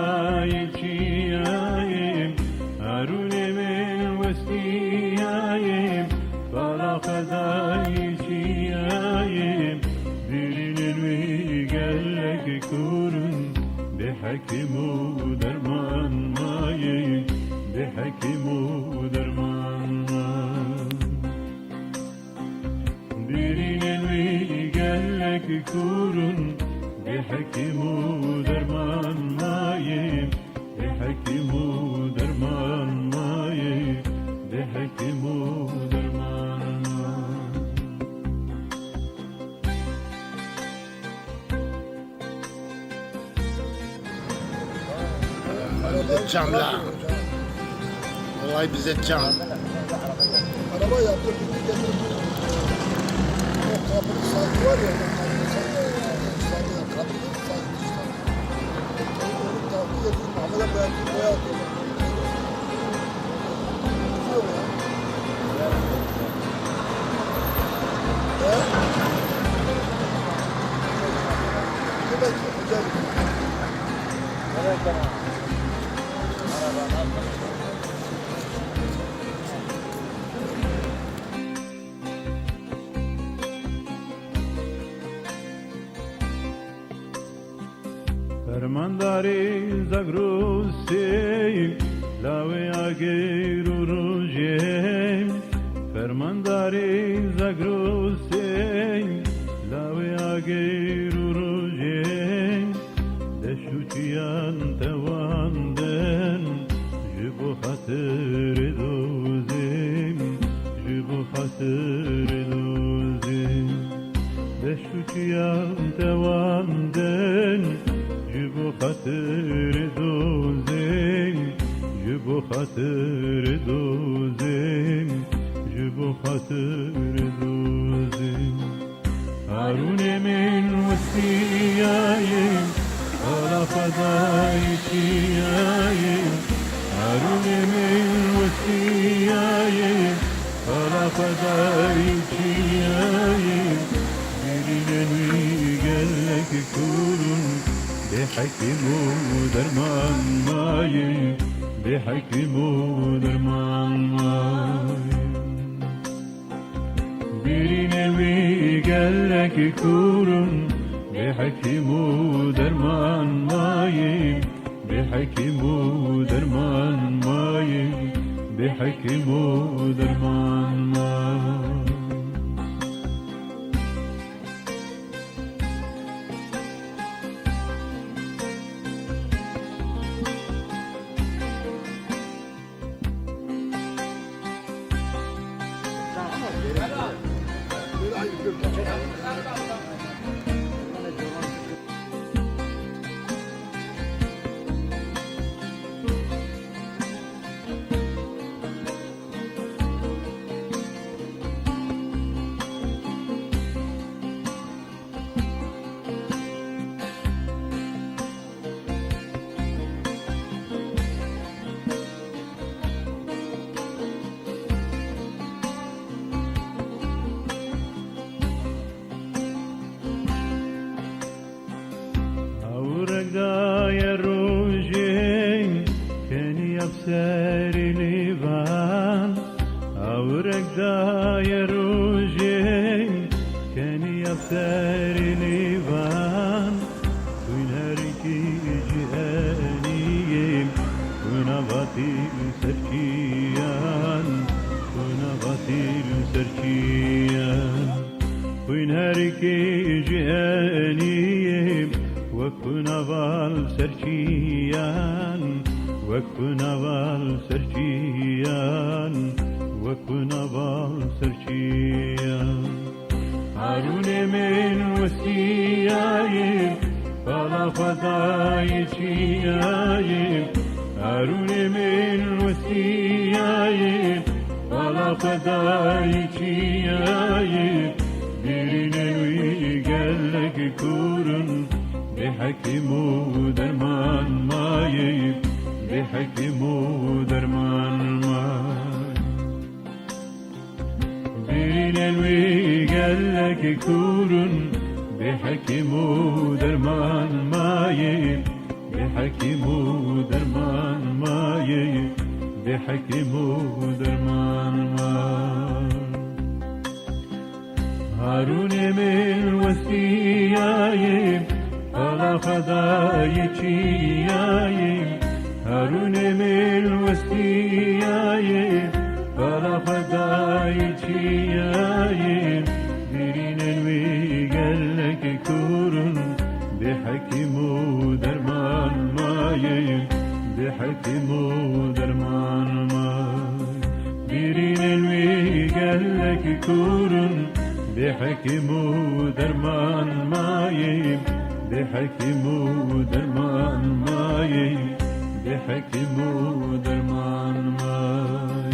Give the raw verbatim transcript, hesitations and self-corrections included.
Ay çiyayê, Harunê min westiyayê, bala xwe dayê çiyayê, birînên wî gelek kûr in, bê hekim û derman mayê, bê hekim û derman mayê. Birînên wî gelek kûr in, bê hekim û derman mayê, bê hekim û derman mayê, bê hekim û derman mayê. Bize çam la. Vallahi bize çam. Araba yaptı, bitti getirdi. O kapının saati var ya, o kapının saati, o kapının saati işte. Onu takip edip Ahmet'e bıraktı, boya atıyor. Fermandarê Zagrosê, lawê agir û rojê. Fermandarê Zagrosê, lawê agir û rojê. Deşt û çiyan tewandin, ji bo xatirê dozê, ji bo xatirê dozê. Deşt û çiyan tewandin, ji bo xatirê dozê, ji bo xatirê dozê, ji bo xatirê dozê. Harunê min westiyayê, bala xwe dayê çiyayê. Harunê min westiyayê, bala xwe dayê çiyayê. Birînên wî gelek kûr in, bê hekim û derman mayê, bê hekim û derman mayê. Birînên wî gelek kûr in, bê hekim û derman mayê, bê hekim û derman mayê, bê hekim û derman mayê. Awirek daye rojê, kenî eb serê lêvan. Awirek daye rojê, kenî eb serê lêvan. Xwîn herikî ci enîyê, xwîna vatî ser çiyan, xwîna vatî ser çiyan. Xwîn herikî ci enîyê, wek xwîna val ser çiyan, wek xwîna val ser çiyan, wek xwîna val ser çiyan. Harunê min westiyayê, bala xwe dayê çiyayê. Harunê min westiyayê, bala xwe dayê çiyayê. Birînên wî gelek kûr in, bê hekim û derman mayê, bê hekim û derman mayê. Birînên wî gelek kûr in, bê hekim û derman mayê, bê hekim û derman ma yê, bê hekim û derman ma. Harûnê min westîyayê, pala Xwedayê çîyayê. Harûnê min westîyayê, pala Xwedayê çîyayê. Birînên wî gelek kûr in, bê hekim û derman ma yê, bê hekim û derman ma. Birînên wî gelek kûr in, bê hekim û derman ma yê, bê hekim û derman ma yê, bê hekim û derman ma.